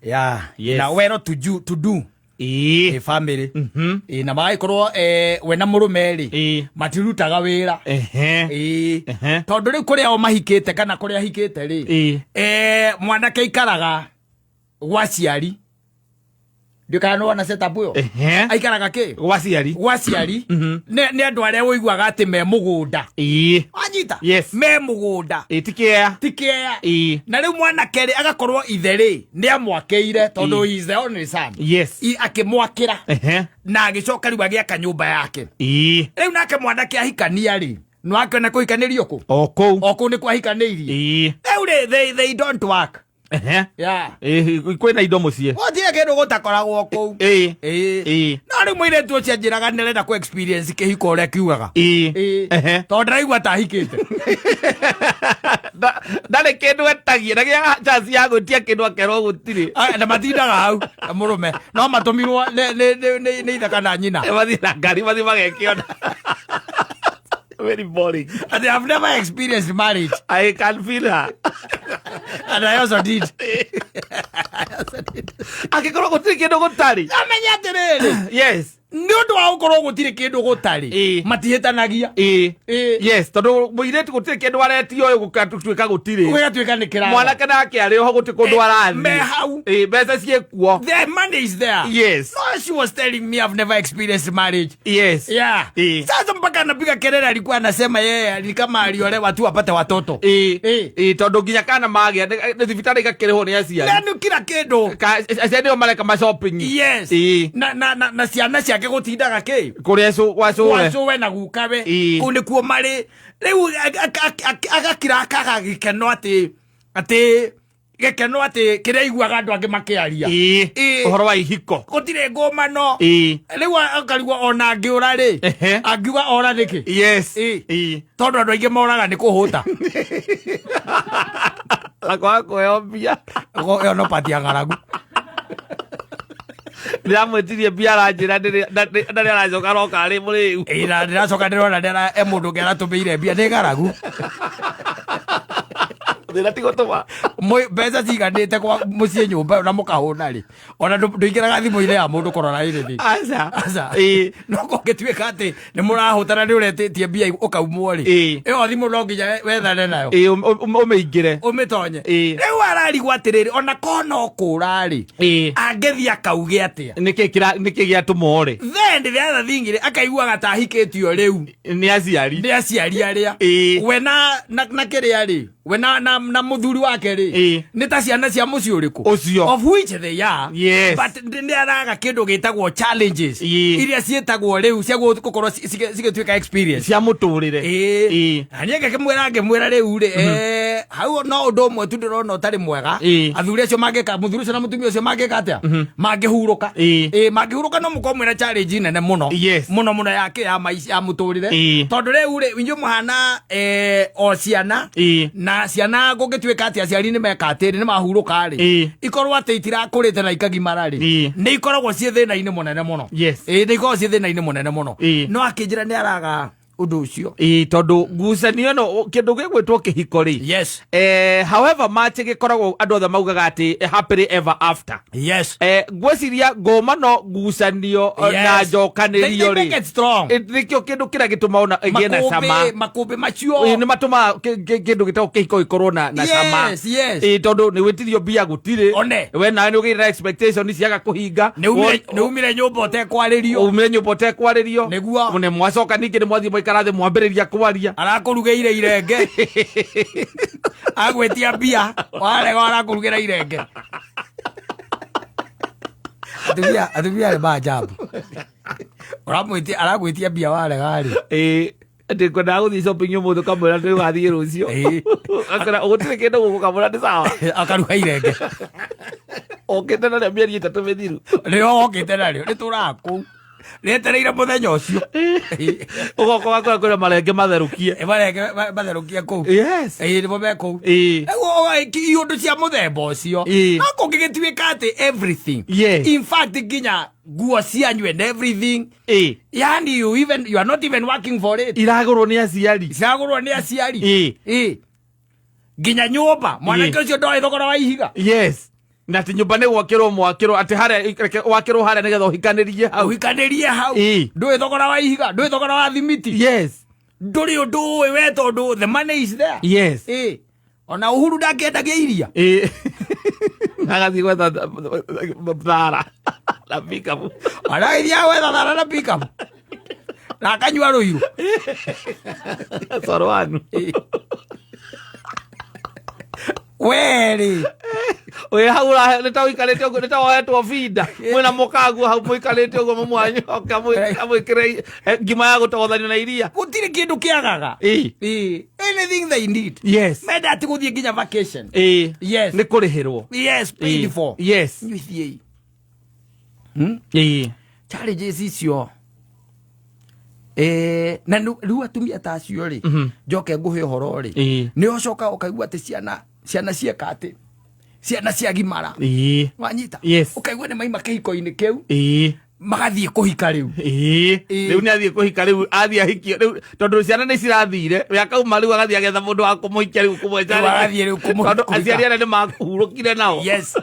Yeah. Na well to do, to do Ĩĩ. ĩ family. Ĩ, na magagĩkorwo we na mũrũme rĩ, matirutaga wĩra. Ĩ. Tondũ rĩu kũrĩa o mahikĩte kana kũrĩa ahikĩte rĩ, mwanake aikaraga gwa ciari. Ndiũ kana nĩwona setup ĩyo. Aikaraga kĩ? Gwa ciari. Gwa ciari. Nĩ andũ arĩa ũiguaga atĩ me mũgũnda. Wanyita? Yes. Me mũgũnda. Ĩĩ, ti kĩea. Ti kĩea. Na rĩu mwanake rĩ, agakorwo ithe rĩ nĩ amwakĩire tondũ he is the only son. Akĩmwakĩra. Na agĩcoka rĩu agĩaka nyũmba yake. Rĩu nake mwanake ahikania rĩ, nĩwakĩona kũhikanĩrio kũ? O kũu. O kũu nĩkuo ahikanĩirie. Rĩu rĩ, they don't work. Yeah. Ĩĩ, kwĩna indo mũciĩ. Gũtirĩ kĩndũ gũtakoragwo kũu. Ĩĩ. No rĩu mũirĩtu ũcio anjĩraga nĩ arenda kũ experience kĩhiko ũrĩa kiugaga. Ĩĩ. Tondũ ndĩraigua ta ahikĩte. Ndarĩ kĩndũ etagia, ndagĩaga chance ya gwĩtia kĩndũ akerwo gũtirĩ. Ah, na matindaga hau na mũrũme no matũmirwo nĩ ithe kana nyina. Mathiĩ na ngari, mathiĩ magekĩona. Very boring. And they have never experienced marriage. I can feel her. And I also did. Angĩkorwo gũtirĩ kĩndũ gũtarĩ. Amenya atĩrĩrĩ. Nĩ ũndũ wa gũkorwo gũtirĩ kĩndũ gũtarĩ. Matihĩtanagia. Yes, tondũ mũirĩtu gũtirĩ kĩndũ aretio ũyũ gũgatuĩka gũtirĩ. Gũgatuĩka nĩ kĩraga. Mwanake nake arĩ oho gũtirĩ kũndũ arathiĩ. Me hau. Ĩĩ, mbeca ciĩkuo. The money is there. No, she was telling me I've never experienced marriage. Yeah. Sasa mpaka anapiga kelele, alikuwa anasema yeye ni kama aliolewa tu apate watoto. Ĩĩ, tondũ nginya kana magĩa nĩ thibitarĩ igakĩrĩhwo nĩ aciari. Nani kila kĩndũ. Aciari nĩo mareka ma shopping. Yes. Na ciana ciake gũtindaga kĩ? Kũrĩa gwa cũwe. Gwa cũwe na gukawe. Kũu nĩkuo marĩ. Rĩu agakira akaga gĩkeno atĩ gĩkeno atĩ kĩrĩa aiguaga andũ angĩ makĩaria. Ũhoro wa ihiko. Gũtirĩ ngũmano. Rĩu akarigwo ona angĩũra rĩ, angiuga ora nĩkĩ? Tondũ andũ aingĩ moraga nĩ kũhũta. Na kwaga kũheo mbia. Ĩyo no pati ya ng'aragu. Ndĩramwĩtirie mbia aranjĩra ndarĩ aracoka aroka arĩ mũrĩu. Ĩĩ, na ndĩracoka ndĩrona e mũndũ ũngĩ aratũmĩire mbia nĩ ng'aragu. Thĩna ti gũtũma. Mbeca ciganĩte kwa mũciĩ nyũmba na mũkahũna rĩ, ona ndũingĩraga thimũ-inĩ ya mũndũ kũrora ĩrĩ. Aca. Aca. No kũngĩtuĩka atĩ nĩ mũrahũtana nĩ ũretĩtie mbia ũkaumwo rĩ, ĩyo thimũ no nginya wethane nayo. Ĩĩ, ũmĩingĩre. Ũmĩtonye. Rĩu ararigwo atĩrĩrĩ, ona ko no kũra rĩ, angĩthiĩ akauge atĩa? Nĩkĩ gĩatũma ũre? Then the other thing rĩ, akaiguaga ta ahikĩtio rĩu Nĩ aciari. Nĩ aciari arĩa. We na kĩrĩa rĩ, we na mũthuri wake rĩ, nĩ ta ciana cia mũciĩ ũrĩkũ Ũcio. Of which they are. But nĩ araga kĩndũ gĩtagwo challenges iria ciĩtagwo rĩu cia gũkorwo cigĩtuĩka experience cia mũtũrĩre. Na niĩ ngĩmwĩra rĩu rĩ, hau no ũndũ ũmwe tu ndĩrona ũtarĩ mwega. Athuri acio mangĩka, mũthuri ũcio na mũtumia ũcio mangĩka atĩa? Mangĩhurũka. Mangĩhurũka no mũkorwo mwĩna challenge nene mũno. Mũno mũno ya kĩ, ya maica, ya mũtũrĩre. Tondũ rĩu rĩ, inyuĩ mũhana, o ciana. Na ciana gũngĩtuĩka atĩ aciari nĩ meka atĩrĩ, nĩ mahurũka rĩ, ikorwo atĩ itirakũrĩte na ikagimara rĩ, nĩ ikoragwo ciĩ thĩna-inĩ mũnene mũno. Nĩ ikoragwo ciĩ thĩna-inĩ mũnene mũno. No akĩnjĩra nĩ araga ũndũ ũcio. Ĩĩ, tondũ ngucanio ĩno, kĩndũ gĩgwĩtwo kĩhiko rĩ, however much gĩkoragwo andũ othe maugaga atĩ happily ever after, ngwĩciria ngũmano, ngucanio, na njokanĩrio They rĩ, make it strong. Nĩkĩo kĩndũ kĩrĩa gĩtũmaga ona ĩgĩe na cama. Makũmbĩ macio. Ĩĩ, nĩ matũmaga kĩndũ gĩtagwo kĩhiko gĩkorwo na cama. Ĩĩ, tondũ nĩ wĩtirio mbia gũtirĩ. One. We nawe nĩ ũgĩire na expectation ciaga kũhinga. Nĩ umire nyũmba ũtekwarĩrio. Umire nyũmba ũtekwarĩrio. Nĩguo. Nĩ mwacoka ningĩ nĩ mwathiĩ mwaikara thĩ mwambĩrĩria kwaria. Arakũrugĩire irenge. Agwĩtia mbia, warega arakũrugĩra irenge. Atumia nĩ maajabu. Ũramwĩtia, aragwĩtia mbia warega rĩ. Ĩĩ, atĩ ngwendaga gũthiĩ shopping ũmũthĩ ũkamwĩra nĩ ũgathiĩ rũciũ. Akora gũtirĩ kĩndũ gũkũ ũkamwĩra nĩ sawa. Akaruga irenge. Okĩte narĩo mĩeri 3 mĩthiru. Nĩo okĩte narĩo, nĩ tũraga kũu. Rĩetereire mũthenya ũcio. Ũgoka ũgakora kwĩna marenge matherũkie. Marenge matherũkie kũu. Ĩĩ, nĩmo me kũu. Rĩu iũndũ cia mũthemba ũcio. No kũngĩgĩtuĩka atĩ everything. In fact, nginya nguo cianyu and everything. Yani you are not even working for it. Iragũrwo nĩ aciari. Iragũrwo nĩ aciari. Nginya nyũmba. Mwanake ũcio ndoĩ thogora wa ihiga. Na atĩ nyũmba nĩ gwakĩrwo mwakĩrwo atĩ harĩa reke wakĩrwo harĩa nĩgetha ũhikanĩrie hau. Ũhikanĩrie hau. Ĩĩ. Ndũĩ thogora wa ihiga, ndũĩ thogora wa thimiti. Yes. Ndũrĩ ũndũ ũĩ we tondũ the money is there. Yes. Ĩĩ. Ona Uhuru ndangĩendagia iria. Ĩĩ. Agathiĩ gwetha thara na pikabu. Aragĩthiaga gwetha thara na pikabu. Na akanyua rũirũ. Coro wanu. Werĩ. Wĩ hau nĩ ta ũikarĩte ũguo, nĩ ta woetwo binda. Mwĩna mũkaguo hau mũikarĩte ũguo mũmwanyu amwĩkĩre ngima ya gũtogothanio na iria. Gũtirĩ kĩndũ kĩagaga. Ĩĩ. Ĩĩ. Anything they need. Yes. Menda ati gũthiĩ nginya vacation. Ĩĩ. Yes. Nĩ kũrĩhĩrwo. Yes, paid Ĩĩ. for. Yes. Inyuĩ thiĩi. Ĩĩ. Challenges icio na rĩu atumia ta acio rĩ, njoke ngũhe ũhoro rĩ, Ĩĩ. nĩ ũcoka ũkaigua atĩ ciana cieka atĩ ciana ciagimara. Ĩĩ. Wanyita? Yes. Ũkaigua nĩ maima kĩhiko-inĩ kĩu, Ĩĩ. magathiĩ kũhika rĩu. Ĩĩ. Ĩĩ. Rĩu nĩ athiĩ kũhika rĩu, athiĩ ahikio rĩu tondũ ciana nĩ cirathire, we akauma rĩu agathiĩ agetha mũndũ wa kũmũhikia rĩu kũmweca. Rĩu agathiĩ rĩu Tondũ kũhika. aciari arĩa nĩ mahurũkire nao. Yes.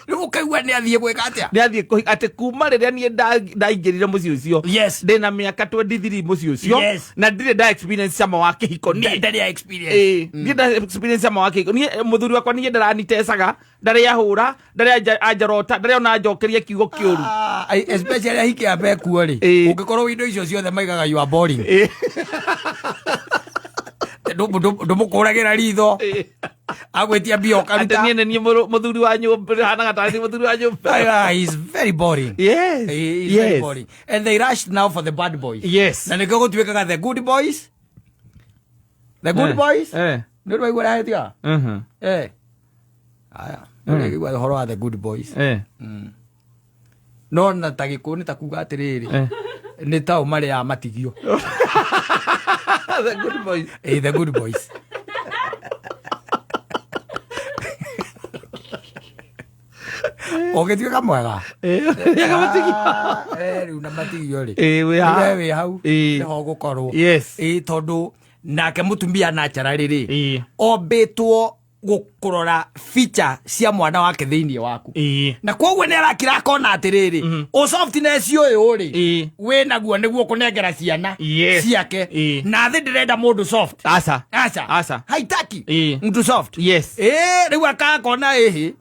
Rĩu ũkaigua nĩ athiĩ gwĩka atĩa? Nĩ athiĩ kũhika atĩ kuma rĩrĩa niĩ ndaingĩrire mũciĩ ũcio. Yes. Ndĩna mĩaka 23 mũciĩ ũcio. Yes. Na ndirĩ nda experience cama wa kĩhiko niĩ. Ndarĩ ya experience. Ĩĩ, ndirĩ nda experience cama wa kĩhiko. Niĩ mũthuri wakwa niĩ ndaranitecaga, ndarĩ ahũra, ndarĩ anjorota, ndarĩ ona anjokeria kiugo kĩũru. Especially ahiki a mekuo rĩ. Ĩĩ. Ũngĩkorwo indo icio ciothe maigaga you are boring. Ĩĩ. Ndũmũkũragĩra ritho. Agwĩtia mbia Atĩ ũkaruta. niĩ nĩ niĩ mũthuri wa nyũmba, hanaga tarĩ mũthuri wa nyũmba. He's very boring. Yes. He is very Yes. boring. And they rushed now for the bad boys. Yes. Na nĩkĩo gũtuĩkaga the good boys. The good boys. Nĩ ũndũ waigua ũrĩa ahĩtiga? Aya. Nĩ ũhoro wa the good boys. No na ta gĩkũyũ nĩ ta kuga atĩrĩrĩ. Nĩ tao marĩa matigio. The good boys. The good boys. Ũgĩtuĩka mwega. Rĩaga matigio. Rĩu na matigio rĩ. Wĩ haha. We wĩ hau. Nĩho ũgũkorwo. Yes. Tondũ nake mũtumia naturally rĩ. Ĩĩ. Ombĩtwo gũkũrora feature cia mwana wake thĩinĩ waku. Ĩĩ. Na koguo nĩ arakira akona atĩrĩrĩ, ũ softness ũyũ rĩ, Ĩĩ. wĩ naguo nĩguo kũnengera ciana Yes. ciake. Ĩĩ. Na thĩ ndĩrenda mũndũ soft. Aca. Aca. Aca. Haitaki. Ĩĩ. Mtu soft. Yes. Rĩu akakona ĩhĩ.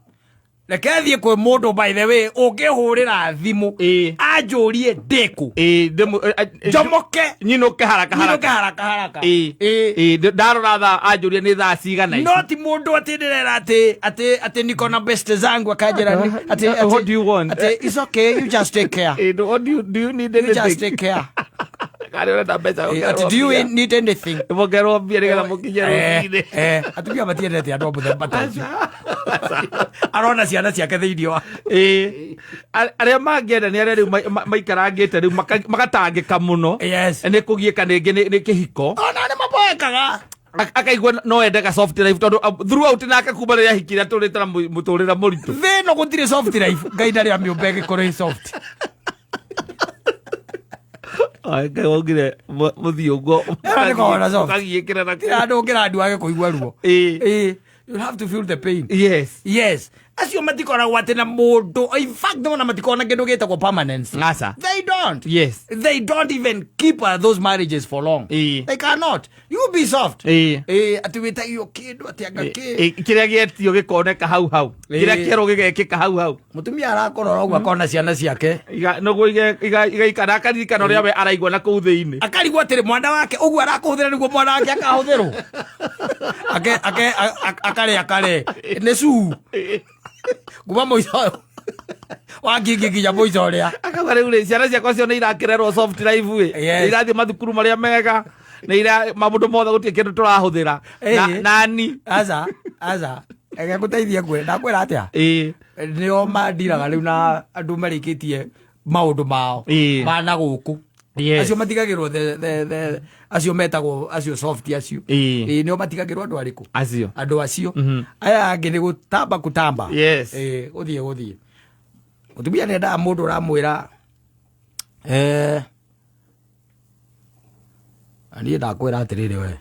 Reke thiĩ kwĩ mũndũ by the way ũngĩhũrĩra thimũ. Ĩĩ. Anjũrie ndĩkũ. Ĩĩ, Njomoke. Nyinũke haraka Nyinũke haraka. haraka haraka. Ĩĩ. Ĩĩ. Ĩĩ, ndarora thaa anjũrie nĩ thaa cigana ici. No ti mũndũ atĩ ndĩrera atĩ atĩ atĩ niko na best zangu akanjĩra nĩ atĩ atĩ What do you want? Atĩ it's okay, you just take care. Ĩĩ, what do you need You just anything? take care. Karĩ ũrenda mbeca Atĩ do you need anything? Mũngerwo mbia nĩgetha mũkinye rũcinĩ. Atumia matiendete andũ a mũthemba ta ũcio. Arona ciana ciake thĩinĩ wa. Ĩĩ. Arĩa mangĩenda nĩ arĩa rĩu maikarangĩte rĩu magatangĩka mũno. Yes. Nĩ kũgiĩka rĩngĩ nĩ kĩhiko. Ona nĩ maboekaga. Akaigua no ende ka soft life tondũ throughout nake kuma rĩrĩa ahikire atũrĩte na mũtũrĩre mũritũ. Thĩ ĩno gũtirĩ soft life. Ngai ndarĩ amĩũmba ĩgĩkorwo ĩ soft. Ai, Ngai waugire mũthiĩ ũguo Ĩno nĩ kũhona soft. ũkagiĩkĩra na Ti andũ ũngĩra andũ age kũigua ruo. Ĩĩ. Ĩĩ. You have to feel the pain. Yes. Yes. Acio matikoragwo atĩ na mũndũ. In fact, ona matikoragwo na kĩndũ gĩtagwo permanence. Aca. They don't. Yes. They don't even keep those marriages for long. Ĩĩ. They cannot. You be soft. Ĩĩ. Ĩĩ, atĩ wĩtagio kĩndũ atĩ anga kĩ. Ĩĩ, kĩrĩa gĩetio gĩkoneka hau hau. Ĩĩ. Kĩrĩa kĩerũ gĩgekĩka hau hau. Mũtumia arakorora ũguo akona ciana ciake. Nĩguo igaikara akaririkana ũrĩa we araigua na kũu thĩinĩ. Akarigwo atĩrĩ mwana wake ũguo arakũhũthĩra nĩguo mwana wake akahũthĩrwo. Akarĩa kare. Nĩ cuu. Kuma mũico wa ngingi nginya mũico ũrĩa. Akauga rĩu rĩ, ciana ciakwa cio nĩ irakĩrerwo soft life ĩ. Yes. Nĩ irathiĩ mathukuru marĩa mega. Nĩ ira maũndũ mothe gũtirĩ kĩndũ tũrahũthĩra. Ĩĩ. Nani. Aca, aca. Reke ngũteithie ngwĩre, ndakwĩra atĩa? Ĩĩ. Nĩo mandiraga rĩu na andũ marĩkĩtie maũndũ mao. Ĩĩ. Ma na gũkũ. Yes. Acio matigagĩrwo the acio metagwo acio soft acio. Ĩĩ. Ĩĩ, nĩo matigagĩrwo andũ arĩkũ? Acio. Andũ acio. Aya angĩ nĩ gũtamba kutamba. Yes. Ĩĩ, gũthiĩ gũthiĩ. Mũtumia nĩendaga mũndũ ũramwĩra, niĩ ndakwĩra atĩrĩrĩ we.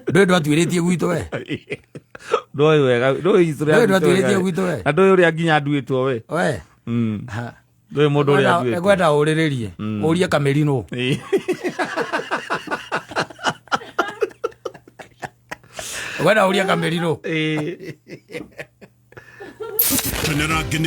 Ndũĩ ndwatuĩrĩtie gwitũ we. Ndũĩ wega, ndũĩ history ya Ndũĩ gwitũ ndwatuĩrĩtie wega. gwitũ we. Na ndũĩ ũrĩa nginya nduĩtwo we. We. Ha. Ndũĩ mũndũ ũrĩa nduĩtwo. Ngwenda ũrĩrĩrie ũrie kamĩrinũ. Ngwenda ũrie kamĩrinũ. Ĩĩ. Kenera.